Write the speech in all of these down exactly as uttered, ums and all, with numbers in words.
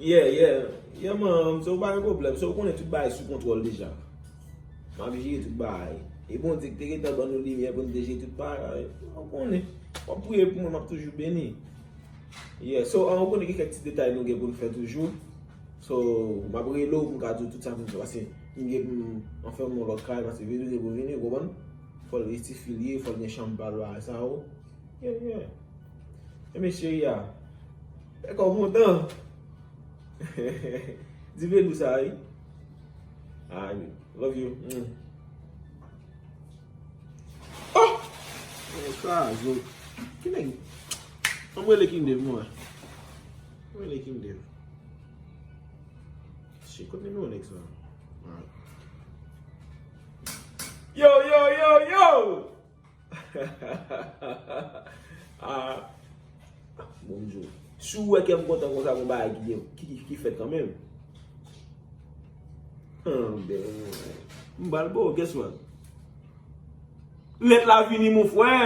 Yeah, yeah. Yeah, man, so pa gen pwoblèm. So, ou konnen tout bagay sou kontwòl deja. M ap jere tout bagay. E Bondye ki te gentan ban nou limyè pou nou te jere tout bagay. Ou konnen. W ap priye pou mwen, m ap toujou beni. Yeah, so, ah, ou konnen gen kèk ti detay nou gen pou n fè toujou. So, m ap rele w pou m ka di w tout sa pou m fè. Paske m gen pou m anfèmen yon lòt kay, paske vini gen pou vini, ou konprann? Fò l restifilye, fò l gen chanm pa l bagay sa yo. Yeah, yeah. Enben cheri a, fè kò w kontan. Di Velou sa, wi. Alright, love you. Mm. Oh! Mwen kraze w. Ki nèg? Ann rele King Dave, mwen. Ann rele King Dave. Shit, kote nimewo nèg sa? Alright. Yo, yo, yo, yo! Ah, bon m di w. Si w wè kè m kontan konsa, gon bagay ki, ki, ki, ki fèt kanmenm. Anben, m ba l ba w, guess what? Lèt la vini, mon frè!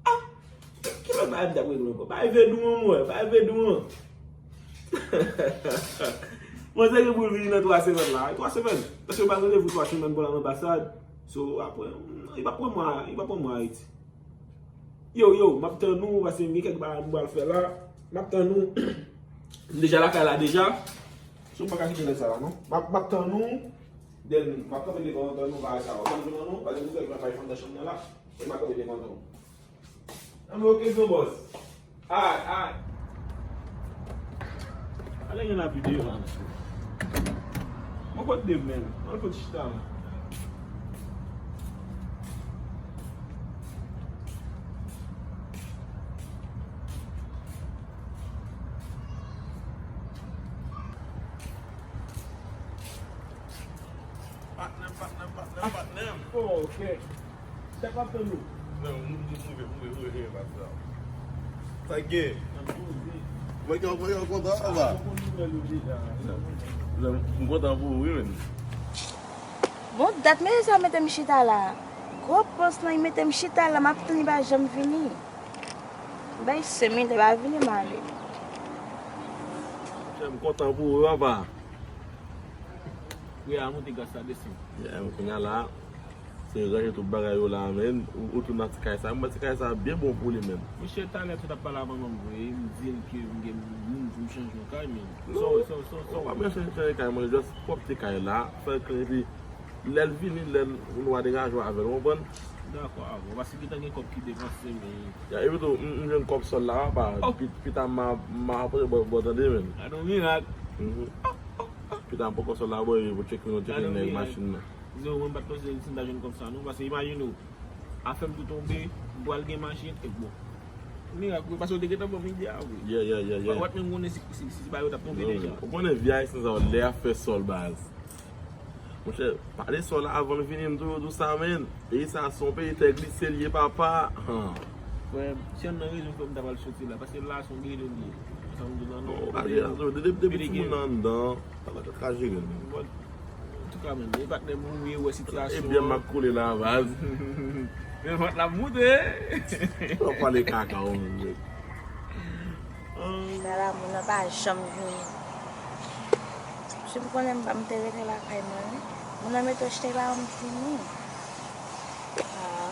Ah! Ki lòt bagay m t ap regle ankò? Bay Vedou an, mwen, bay Vedou an. Mwen se gen pou l vini nan twa semèn la. Twa semèn. Paske yo ba l randevou twa semèn pou l al anbasad. So, apre, li p ap pran mwen, li p ap pran mwen Ayiti. Yo, yo, m ap tann nou, paske m gen kèk bagay m pral fè la. M ap tann nou. M deja lakay la deja. So, m pa ka kite nèg sa la, non. M ap, m ap tann nou. Then, m ap kanpe devan, tann nou bagay sa yo. Tann nou, non, paske m fè bay fanm nan chanm nan la. E m ap kanpe devan, tann nou. Ann, ok, son bòs. Ay, ay. Ale gen lavi deyò a, mesye. Mwen kot Dave menm? Mwen kot chita la. Patnè m, patnè m, patnè m, patnè m. Oh, ok. Chèf ap tann nou. Non, nou, nou, nou, nou, nou, nou, nou, nou, sa gen. Mwen gen, mwen gen kontan, anba. M kontan pou ou, wi, men. Bon, dat mesye sa mete m chita la. Gwo pòs lan, li mete m chita la, m ap tann li pa janm vini. Bay senk minit, li pa vini, m ale. M kontan pou ou, wi, papa. Pri a monte, gaz la desann. Yeah, men kounye a la, se ranje tout bagay yo la, men. Ou, ou tounen nan ti kay sa. Mwen, ti kay sa byen bon pou li, men. Mesye, talè tout ap pale a manman m vre. M di l ke m gen moun pou m chanje yon kay, men. Non. Sa w, sa w, sa w, sa w. Ou pa bezwen chanje kay, mwen, just pwòpte kay la, fè l klin, epi lè l vini, lè l, nou va degaje w avè l, ou konprann? Dakò, avè w. Paske gentan gen kòb ki depanse, men. Ya, epi tou, m, m jwenn kòb sòl la, pa, oh, pi, pita m a, m a pote bò, bò tande, men. Gade yon mirak. Mhm. Pita m poko sòl la, bò, pou tcheke nou, tcheke nèg machin nan. Yo, mwen pa t panse si m ta jwenn kòb sa non, paske imajine w, afè m tou tonbe, m pral gen machin, e bon. Mirak wi, paske yo te gentan ban m ide a wi. Yeah, yeah, yeah, yeah. Ou pa t menm konnen si, si, si, si bagay yo t ap tonbe deja. Ou konnen vi ayisyen sa yo, lè y ap fè sòl baz. Monchè, pale sòl la avan l vini, m toujou di w sa, men. Peyi sa se yon peyi tè glise l ye, papa. Han. Frè m, si yon nan rezon fè m ta pral soti la, paske la se yon gele l ye. Sa m di w la non. Non, pa jere, depi, depi timoun nan anndan, papa t ka jere l. Antouka, men, e patnè m ou ye, wè sitiyasyon an. E byen m ap koule la, baz. Men vant la ap moute. W ap pale kaka ou menm, men. Sa la, moun nan pa janm vini. Si m konnen m pa m te rete lakay mwen, wi. Moun nan mete w chita pa janm vini. Ah.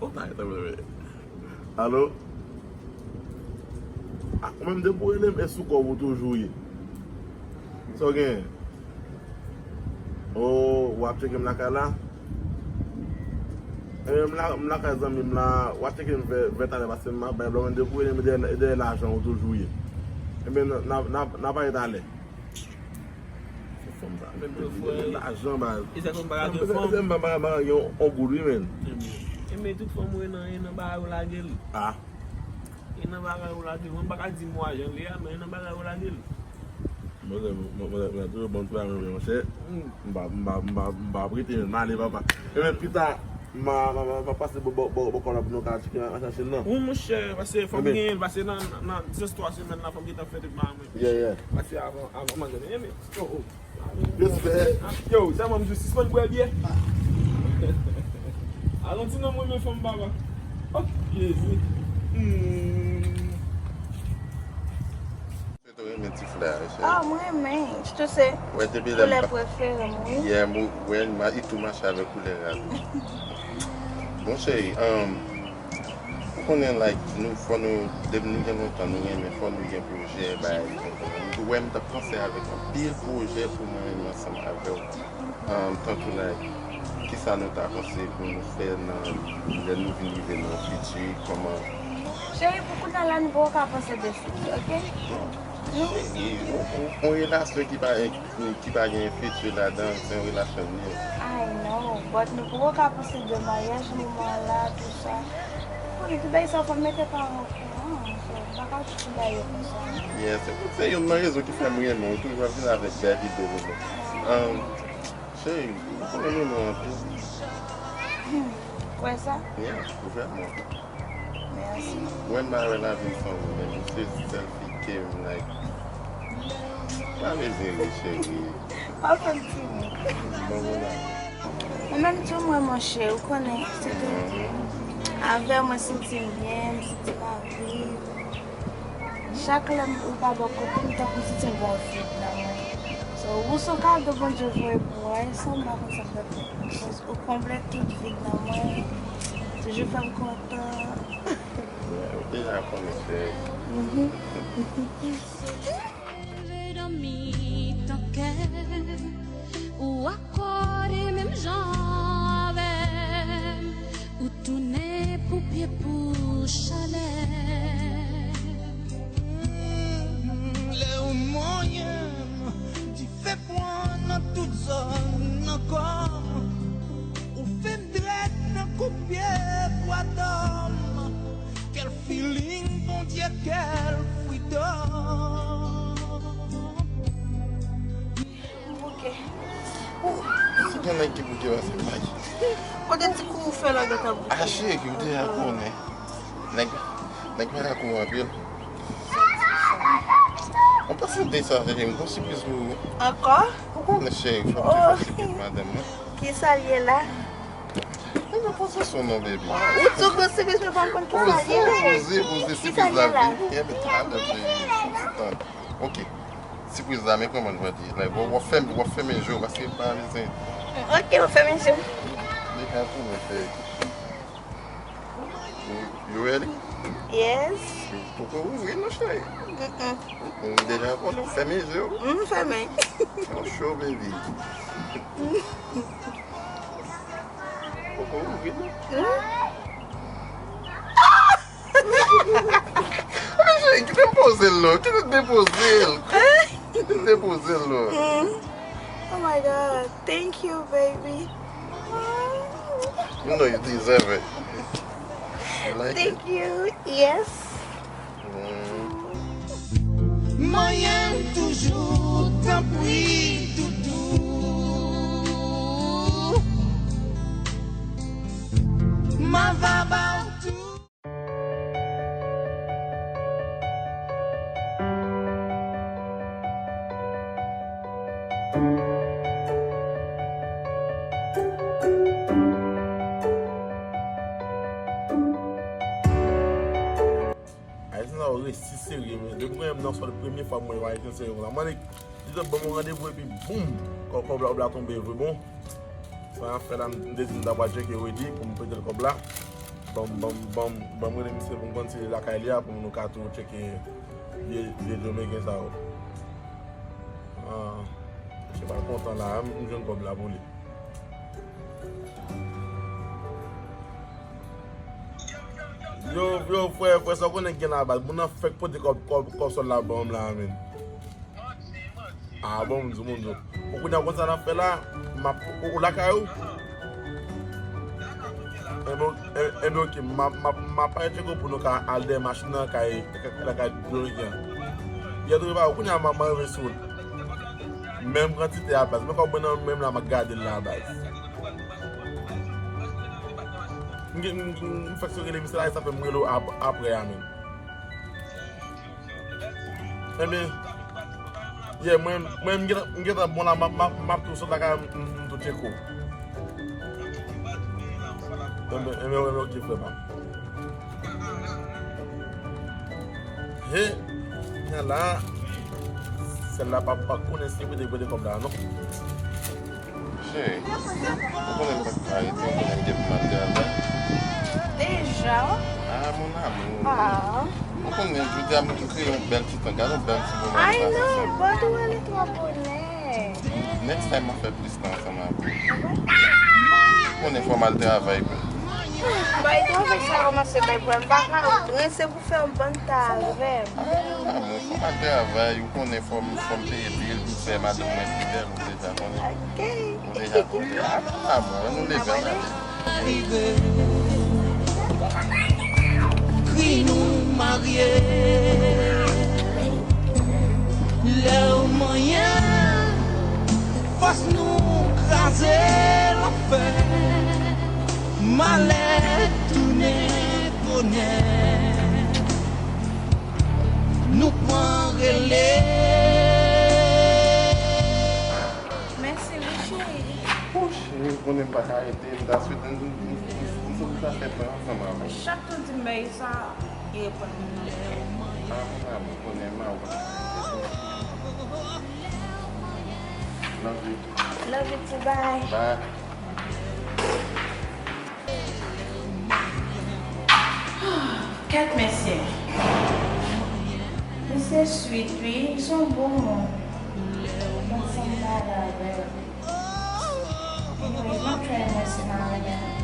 Oh, ta, ta, ta, ta. Alo? Ah, ou menm depi w rele m, e sou kò w ou toujou ye. Sa w genyen? Oh, w ap tcheke m lakay la? Ebyen, m la, m lakay zanmi m la, w ap tcheke m vè, vè talè, paske m ap bay blan, men depi w rele m, e dèyè, e dèyè lajan ou toujou ye. Ebyen, n a, n a, n a, n a pale talè. Fanm sa, men, men, men, lajan, baz. E sa, fanm pa ka gen fanm. Fanm pa, pa, pa gen yon, yon goud, wi, men. Ebyen, tout fanm ou nan, nan bagay ou lage l. Ah. E nan bagay ou lage l. Mwen, m pa ka di mwa jan l ye a, men e nan bagay ou lage l. Mwen, mwen, mwen, mwen, toujou bon travay, mwen, monchè. M pa, m pa, m pa, m pa ap rete, men m ale, papa. E men, pita, m a, m a, m a, m a pase bò, bò, bò, bò kò la pou nou ka tcheke nan, nan chache l, non. Wi, monchè, pase fò m genyen l, pase nan, nan, nan dis, twa semèn la, fò m gentan fè tout bagay mwen. Yeah, yeah. Pase avan, avan, avan, avan, avan. Oh, oh. Respè. Yo, sa mwen di w, sispann bwè byè. Alon ti non mwen men fanm papa. Oh, Jezi. Hmm. Ou renmen ti flè a, cheri? Ah, mwen renmen. Sitou se koulè prefere m, wi. Yeah, mwen, mwen, ma, li tou mache avèk koulè a tou. Bon, cheri, um, ou konnen, like, nou, fò nou, depi nou gen lontan, nou renmen, fò nou gen pwojè, bay, ou konprann. Ou wè, m t ap panse avèk anpil pwojè pou mwen menm ansanm avè w. Um, tankou, like, kisa nou ta panse pou nou fè nan, lè nou vin rive nan fiti, kòman? Cheri, pou kounye a la, nou poko ka panse de fiti, oke? Cheri, yon, yon, yon relasyon ki pa, ki pa gen fiti ladan, se yon relasyon nil. I know, but nou poko ka panse de maryaj moman an la, tou sa. Ou konnen tout bagay sa fò mete paran okouran, so, m pa ka tout bagay yo konsa. Yeah, se, se youn nan rezon ki fè m renmen w, ou toujou ap vin avèk bèl ide pou mwen. Um, cheri, ou konnen m renmen w anpil. Hmm, kwè sa? Yeah, vrèman. Mèsi. Mwen, m pa wè lavi m san ou, men se sèl fi ke m, like, pa bezwen ri, cheri. Pa fè m timid. Bon, bon, la. Mwen menm tou, mwen, monchè, ou konnen, se tou avè w mwen santi m byen, m santi m ap viv. Chak lè m, ou pa bò kote m, tankou m santi m gon vid nan mwen. So, ou se yon kado Bondye voye pou mwen, san m pa konn sa m t ap fè. Ou konble tout vid nan mwen. Toujou fè m kontan. Yeah, ou deja konnen, cheri. Mhm. Leve dòmi tanke ou akòde menm jan avè m, ou tounen pou pye pou chalè. Mm, lè ou manyen m, dife pran nan tout zòn nan kò m, ou fè m drèt nan koupye bwa dòm. Quel feeling, Bondye, quel freedom. M bouke. Ou, si gen nèg ki bouke, pase m bay. Kote ti kou ou fè la, gata bouke? Ache ki ou deja konnen. Nèg, nèg pa ka kouri anpil. Mwen panse de sa, cheri, m gon sipriz pou ou. Ankò? Ou konnen, cheri, fò m te fè sipriz madanm mwen. Kisa l ye la? Ebyen, poze sou non, baby. Ou tou gon sipriz, men pa m konn kisa l ye. Poze, poze, poze sipriz la, baby. Ebyen, madanm, cheri, kontan. Ok. Sipriz la, men kòman l pral ye. Like, w ap fèmen, w ap fèmen je w, paske m pa bezwen. Ok, w ap fèmen je w. Li ka tounen, cheri. You, you ready? Yes. Poko ouvri non, cheri. Mm-mm. Ou deja konnen, ou fèmen je w. M fèmen. Ou cho, baby. Poko ouvri non. Mm. Men cheri, kite m poze l non. Kite m depoze l. Kite m depoze l non. Mm. Oh my God. Thank you, baby. You know you deserve it. You like it? Thank you. Yes. Mm. Manyen toujou, tanpri, doudou. M a va ba w tou. Ayisyen sa yo resi serye, men depi mwen menm nan, se premye fwa mwen wè Ayisyen serye konsa. Mwen, li te ban mwen randevou epi boum, kò-, kòb la, kòb la tonbe vre. Bon, sa n ap fè la, m te di m ta pral tcheke Rudy pou m prete l kòb la. Ban m, ban m, ban m, ban m rele misye pou m konn si li lakay li a, pou nou ka tou tcheke vye, vye Dominiken sa yo. Ah, misye pa kontan la, m, m jwenn kòb la pou li. Yo, yo, frè, frè, sa w konnen k gen la baz. Moun nan fèk pote kòb, kòb, kòb sòl la ban m la, men. Ah, bon, moun di, moun di. Ou konnen konn sa n ap fè la, m ap, ou, ou lakay ou? Enben, en-, enben, ok, m ap, m ap, m ap pale tcheko pou nou ka al dèyè machin nan, kay, kay, kay Dominiken an. Yè tou, ou konnen m ap, m ap rive sou menm kantite a baz. Men kòb mwen nan menm la, m ap gade l la baz. M gen, m, m, m fèk sou rele misye la, e sa fè m rele w ap-, apre a menm. Ebyen, yeah, mwen, mwen, m gentan, m gentan bon la, m ap, m ap, m ap tou sot lakay, m, m, m tou tcheke w. Ebyen, ebyen, ebyen, ok, frè pa m. He, nyan la, sèl la pa, pa konnen si pote, pote kòb la, non. Cheri, ou konnen m pa ka rete, ou konnen m gen pou m al travay. Deja? Ah, mon amour. Ah. Ou konnen, jodi a m kreye yon bèl ti tan. Gade yon bèl ti moman nou pase ansanm. I know, but ou ale twò bonè. Next time, m ap fè plis tan ansanm avè w. Ou konnen fò m al travay. Bay travay sa kòmanse bay pwoblèm. M pa ka rense pou fè yon bann tan avè m. Ah, mon amour, fò m al travay. Ou konnen fò m, fò m peye bil, pou m fè madanm mwen pi bèl, ou deja konnen. Ok. Ou deja konnen. Ah, mon amour, ann nou leve, ann ale. Kri nou marye. Lè w manyen, fòs nou kraze lanfè. Malè tounen bonè. Nou pran rele. Mèsi wi, cheri. Ou cheri, ou konnen m pa ka rete, m ta swete n, n, n, n sot ta fè tan ansanm avè w. Chak tan w di m bagay sa, li reponn m nan. Ah, mon amour, ou konnen m a ou. Love you. Love you too, bye. Bye. Kèt mesye. Misye sweet wi, li se yon bon moun. Mwen sanm pale avè l. Anyways, m ap try mwen si m a renmen.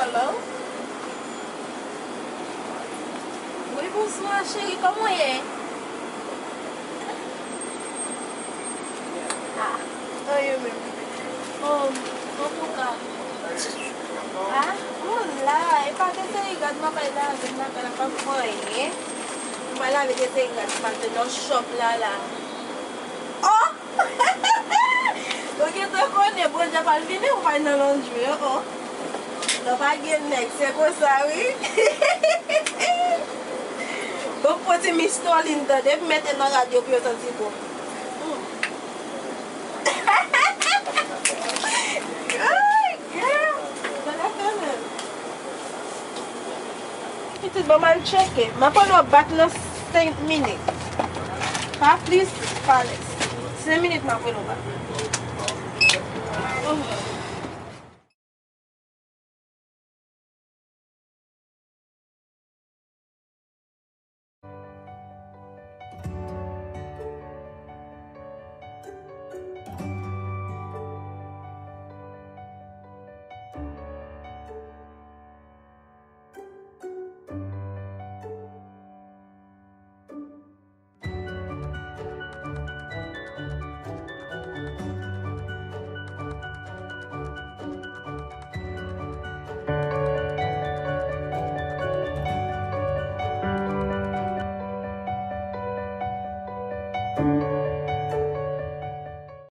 Hello? Wi, bonswa, cheri, kòman w ye? Ah, anyen menm. Oh, antouka. Ah, mwen la, e pa te seri gad mwen kay lave m lakay la, pa fè anyen. Mwen lave te seri gad m pa te nan shop la, la. Oh! Ou gentan konnen, Bondye pral vini, ou pral nan laundry, oh, oh. Lè pa gen nèg, se konsa, wi. Bon, pran ti Mistolin tande, epi mete nan rad yo pou yo santi bon. Hmm. Ay, girl, bagay kanmenm. Pitit, ban m al tcheke. M ap ann w ap bat nan senk minit. Pa plis, pa lès. Senk minit m ap ann w bat. Oh.